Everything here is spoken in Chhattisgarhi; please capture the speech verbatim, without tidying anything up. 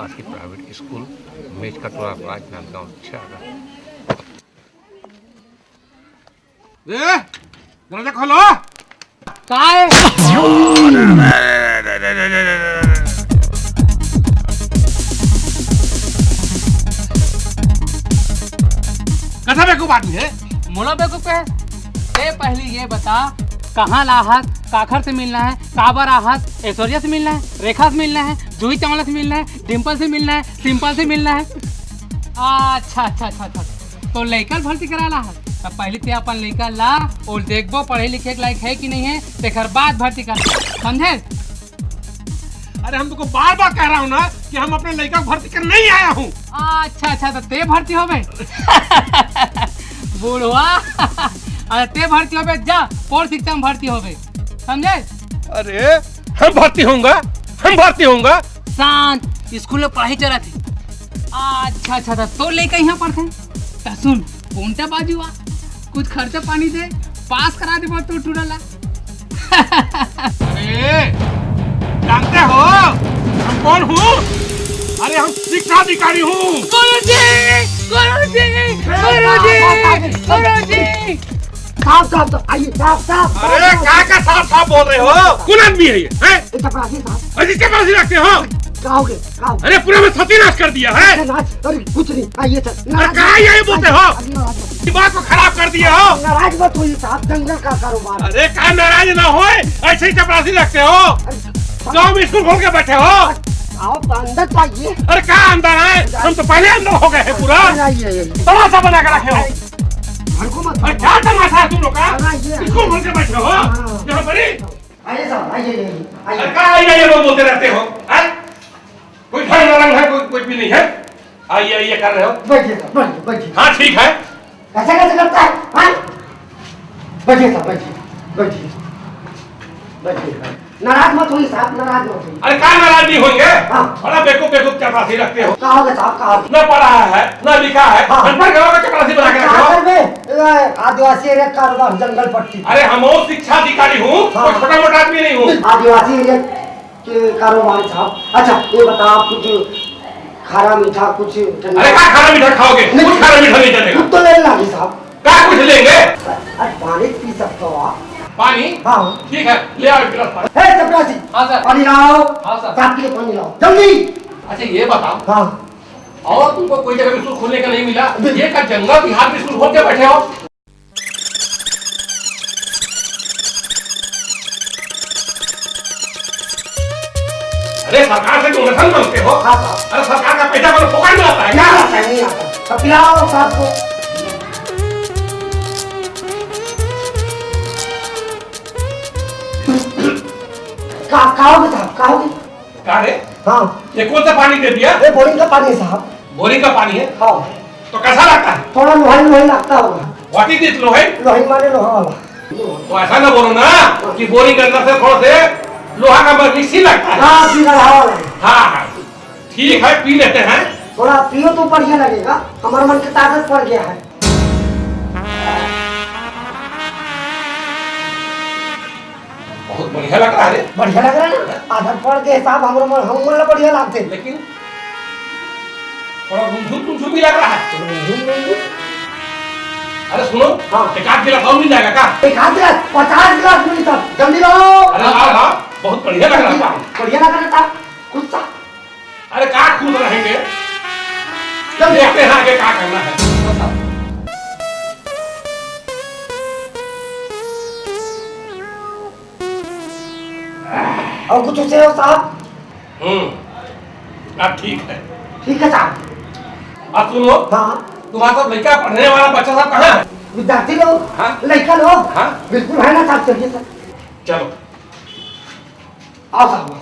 आज के प्राइवेट स्कूल मेचकाटोला राजनांदगांव छह। ए, दरवाजा खोलो। काय? कथा बेवकूफ आदमी है। मोला बेवकूफ कहे? ते पहली ये बता, कहाँ ला हस, काखर से मिलना है, काबर आहस, ऐश्वर्या से मिलना है, रेखा से मिलना है, जूही चावला से मिलना है, डिम्पल से मिलना है, सिंपल से मिलना है। अच्छा, अच्छा, अच्छा, अच्छा। तो लइका ल भर्ती करा ला हस। अब पहली ते अपन लइका ला और देखबो पढ़े लिखे के लायक है कि नहीं है, तेकर बाद भर्ती कर, समझे? अरे, हम तुमको बार बार कह रहा हूँ ना कि हम अपने लइका को भर्ती करने नहीं आया हूँ। अच्छा, अच्छा, तो ते भर्ती होबे। बुढ़वा, अरे ते भर्ती होबे, जा, पोर शिक्षा में भर्ती होबे, समझे? अरे, हम भर्ती होऊंगा, हम भर्ती होऊंगा। शांत, स्कूल में पढ़ाई चलत हे। अच्छा, अच्छा, तो, तो लइका यहाँ पढ़थे। त सुन, कोनटा बाजू आ, कुछ खर्चा पानी दे, पास करा दे तोर टूरा ला। अरे, जानते हो हम कौन हूँ? अरे, हम शिक्षा अधिकारी हूँ। गुरुजी, गुरुजी, गुरुजी, गुरुजी। साहब, साहब, साहब, आइए, साहब, साहब, अरे, साहब, का, का साहब, साहब बोल रहे हो? कौन आदमी है ये, हैं? ये चपरासी साहब। अरे, चपरासी रखते हो? का हो गया? का हो गया? अरे, पूरा में सत्यानाश कर दिया है। सत्यानाश? अरे, कुछ नहीं, आइए सर, अरे, नाराज कहाँ मत, ये बोलते हो? अरे, नाराज मत। दिमाग को खराब कर दिए हो। नाराज मत होइए साहब, जंगल का कारोबार। अरे, का नाराज ना होए, ऐसे ही चपरासी रखते हो। अरे, गांव में स्कूल खोल के बैठे हो। आप अंदर तो आइए। अरे, का अंदर है? हम तो पहले अंदर हो गए हैं पूरा। अंदर आइए, आइए। तमाशा बना के रखे हो। घर को मत अरे, क्या तमाशा है तुम लोग का? अंदर आइए। स्कूल खोल के बैठे हो। हाँ। यहाँ पर ही। आइए साहब, आइए, आइए, आइए। अरे, का आइए, आइए, वो बोलते रहते हो? हैं? कोई ढंग का रंग है, कोई, कोई भी नहीं है। आइए, आइए, कर रहे हो। बैठिए साहब, बैठिए, बैठिए। हाँ, ठीक है। ऐसा कैसे करता है? हाँ? बैठिए साहब, बैठिए, बैठिए, बैठिए। नाराज मत होइए साहब, नाराज मत होइए। अरे, का नाराज नहीं होंगे? हाँ। बड़ा बेवकूफ, बेवकूफ चपरासी रखते हो। का हो गया साहब, का हो गया? ना पढ़ा है, ना लिखा है, हाँ। अनपढ़ गंवार को चपरासी बना के रखे हो। कहाँ कर बे? ए, आदिवासी एरिया कारोबार, जंगल पट्टी। अरे, हम वो शिक्षा अधिकारी हूँ, हाँ। कोई छोटा मोटा आदमी नहीं हूँ। आदिवासी एरिया के कारोबार साहब। अच्छा, ये बताओ, आप कुछ खारा मीठा, कुछ ठंडा? अरे, का खारा मीठा खाओगे? नहीं। कुछ खारा मीठा नहीं चलेगा। कुछ तो लेना है साहब। का कुछ लेंगे? अरे, पानी पी सकते हो आप। पानी? हाँ। ठीक है, ले आओ एक गिलास पानी। हे चपरासी, हाँ सर। पानी लाओ। हाँ सर। साहब के लिए पानी लाओ, जल्दी। अच्छा, ये बताओ। हाँ। और तुमको कोई जगह भी स्कूल खोलने का नहीं मिला? नहीं। ये का जंगल बिहार में स्कूल खोल के बैठे हो? अरे, सरकार से डोनेशन मांगते हो? हाँ, हाँ। अरे, सरकार का पैसा कौन फोकट में आता है क्या? नहीं आता है, नहीं आता। तो पिलाओ साहब को। का, का हो गया साहब, का हो गया? का रे? हाँ। ये कौन सा पानी दे दिया? ये बोरिंग का पानी है साहब। बोरिंग का पानी है? हाँ। तो कैसा लगता है? थोड़ा लोहाई लोहाई लगता होगा। What is this Lohai? Lohai माने लोहा वाला। तो ऐसा ना बोलो ना कि बोरिंग के अंदर से थोड़ा से लोहा का मिक्सी लगता है। हाँ, बिगड़ा वाला है। हाँ, हाँ। ठीक है, पी लेते हैं। थोड़ा पियो तो बढ़िया लगेगा, हमारे मन की ताकत पड़ गया है। बहुत बढ़िया लग रहा है रे। बढ़िया लग रहा है ना? आधा पढ़ के हिसाब हमरो मन, हम मन ला बढ़िया लागथे। लेकिन थोड़ा रुंझुन तुंझुन भी लग रहा है। रुंझुन, रुंझुन। अरे सुनो, हाँ। एक आध गिलास और मिल जाएगा क्या? एक आध गिलास, पचास गिलास मिली साहब, जल्दी लाओ। अरे लाओ, लाओ, बहुत बढ़िया लग रहा है। बढ़िया लग रहा था, कुछ सा। अरे का खुश रहेंगे, चल। देखते हैं आगे क्या करना है। और कुछ उसे हो साहब? हम्म, अब ठीक है। ठीक है साहब। अब सुनो, हाँ। तुम्हारा सब लड़का पढ़ने वाला बच्चा सब कहाँ है? विद्यार्थी लोग, हाँ। लड़का लोग, हाँ। बिल्कुल है ना साहब, चलिए सर। चलो। आओ साहब।